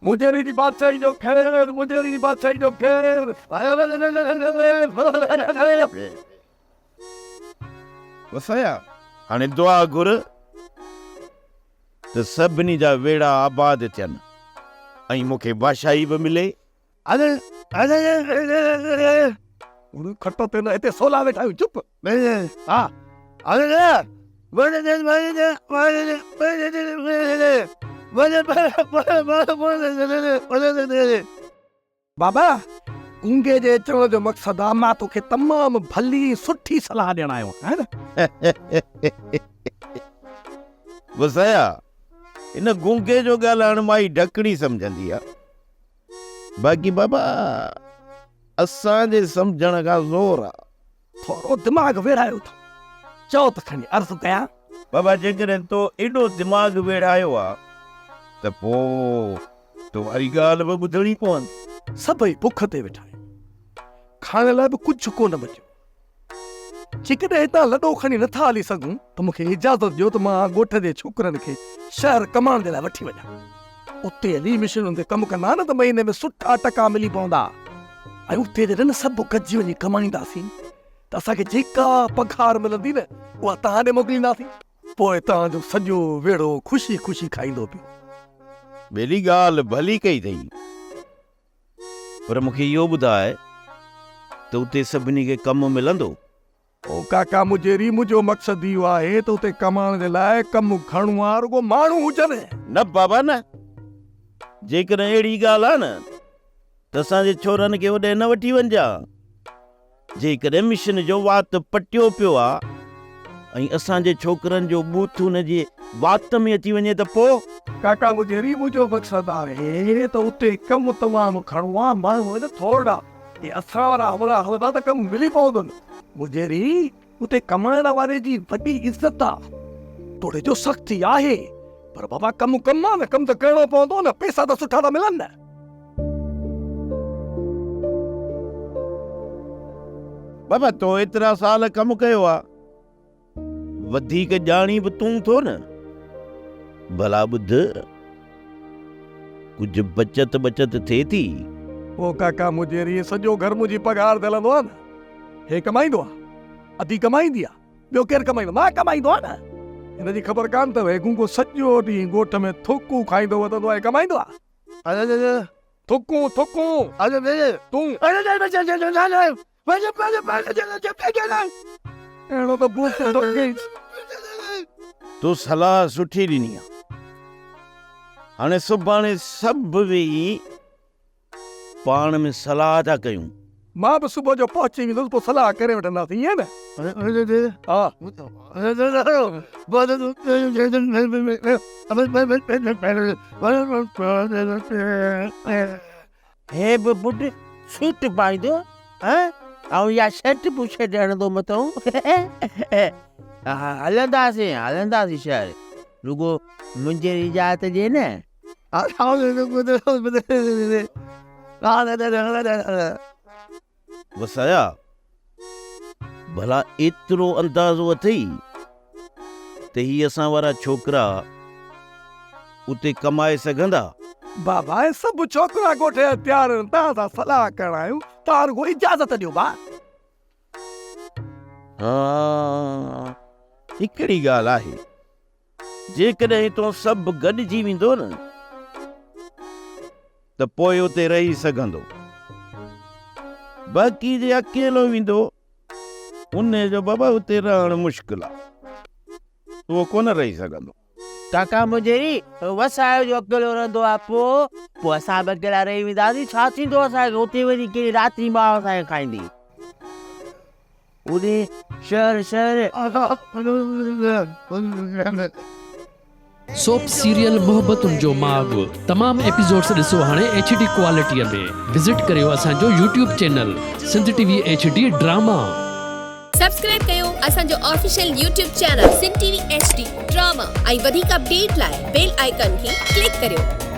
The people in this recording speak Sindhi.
مجيري جي بادشاهي جو خير، مجيري جي بادشاهي جو خير. وسايا، هاڻي دعا گهر ته سڀني جا ويڙها آباد ٿين ۽ مون کي بادشاهي به ملي. کٽ تي نه هتي سولا ويٺا آهيون چپ. ها. بابا، گونگي جي اچڻ جو مقصد آ مان توکي تمام ڀلي ۽ سٺي صلاح ڏيڻ آيو آهيان نه. وسايا، هن گونگي جو ڳالهائڻ مائي ڍڪڻي سمجهندي آ. باقي بابا اسان جي سمجهڻ کان زور آ. ٿورو دماغ ويڙهايو اٿم. چئو ته کڻي عرض ڪيان. بابا جيڪڏهن تو ايڏو دماغ ويڙهايو آ ته پوء تو واري ڳالهه به ٻڌڻي پوندي. سڀئي بک تي ويٺا آهيون. کائڻ لاء به ڪجهه ڪونه بچيو. جيڪڏهن هتان لڏو کڻي نٿا هلي سگهون ته مون کي اجازت ڏيو ته مان ڳوٺ جي ڇوڪرن کي شهر ڪمائڻ جي لاء وٺي وڃان. اتي هلي مشينن تي ڪم ڪندا نه ته مهيني ۾ سٺا ٽڪا ملي پوندا ۽ اتي جڏهن سڀ گڏجي وڃي ڪمائينداسين ته اسان کي جيڪا پگهار ملندي نه اها توهان ڏي موڪلينداسين. پوء توهان جو سڄو ويڙهو خوشي خوشي کائيندو پيو. ٻيلي ڳالهه ڀلي ڪئي اٿئي. پر مون کي اهو ٻڌاء ته اتي سڀني کي ڪم ملندو؟ او ڪاڪا مجيري، منهنجو مقصد اهو آهي ته اتي ڪمائڻ جي لاء ڪم گهڻو آ، رڳو ماڻهو هجن. نه بابا نه، جيڪڏهن اهڙي ڳالهه آ نه ته اسان جي ڇورن کي اوڏي نه وٺي وڃجان. جيڪڏهن مشن جو وات پٽيو پيو آ ۽ اسان جي ڇوڪرن جو ٻوٿ ان جي وات ۾ اچي وڃي ته پوء؟ ڪاڪا مجيري منهنجو مقصد آهي ته اتي ڪم تمام گهڻو آ، ماڻهو آهن ٿورڙا، جي اسان وارا همراهه هلندا ته ڪم ملي پوندن. مجيري اتي ڪمائڻ واري جي وڏي عزت آ، توڙي جو سختي آهي، پر بابا ڪم ڪم آ نه، ڪم ته ڪرڻو پوندو نه، پئسا ته سٺا ٿا ملن نه. بابا تو ايترا سال ڪم ڪيو آ، وڌيڪ ڄاڻين به تون ٿو نه. ڀلا ٻڌ، ڪجهه بچت بچت ٿئي ٿي؟ او ڪاڪا مجيري، سڄو گهر منهنجي پگهار تي هلندو آ نه. هي ڪمائيندو آ، ادي ڪمائيندي آ. ٻيو ڪير ڪمائيندو؟ مان ڪمائيندو آهيان نه. هن جي خبر ڪانه اٿو، هي گونگو سڄو ڏينهن ڳوٺ ۾ ٿڪون کائيندو وتندو آهي، ڪمائيندو آهي؟ ٿڪون، ٿڪون، تون. اهڙو ته بوس ٿو ٿئيس. تو صلاح سٺي ڏني آ. هاڻي سڀاڻي سڀ ويهي پاڻ ۾ صلاح ٿا ڪيون. مان به صبح جو پهچي ويندس پوء صلاح ڪري وٺنداسين ائين نه؟ ها. هي به پٽ سوٽ پائيندو ۽ اها شرٽ بشرٽ هڻندو مٿئون. هلنداسين هلنداسين شهر رڳو منهنجي اجازت ڏي نه. وسايا، ڀلا ايترو اندازو اٿئي ته هي اسان وارا ڇوڪرا اتي ڪمائي سگهندا؟ بابا، هي سڀ ڇوڪرا ڳوٺ جا تيار آهن، توهان سان صلاح ڪرڻ آيون، توهان رڳو اجازت ڏيو ڀاء. ها، هڪڙي ڳالهه آهي. جيڪڏهن هتون سڀ گڏجي ويندو نه ته پوء اتي رهي سگهندو. باقي جي اڪيلو ويندو انهي جو بابا اتي رهڻ مشڪل آ. اهو ڪونه رهي سگهندو. ڪاڪا منهنجي وسايو جو اڪيلو رهندو آ پوء پوء اسان به اڪيلا رهي وينداسين ڇا ٿيندو اسان کي اتي وڃي ڪهڙي راتي ماء اسان کي کائيندي. اوڏي شهر شهر. سوپ سيريل محبتن جو ماڳ تمام ايپيسوڊس ڏسو هاڻي ايڇ ڊي ڪوالٽي ۾ وزٽ ڪريو اسان جو YouTube channel Sindh T V H D drama. Subscribe ڪيو اسان جو official YouTube channel Sindh T V H D drama ۽ وڌيڪ اپڊيٽ لاء بيل آئيڪان کي ڪلڪ ڪريو.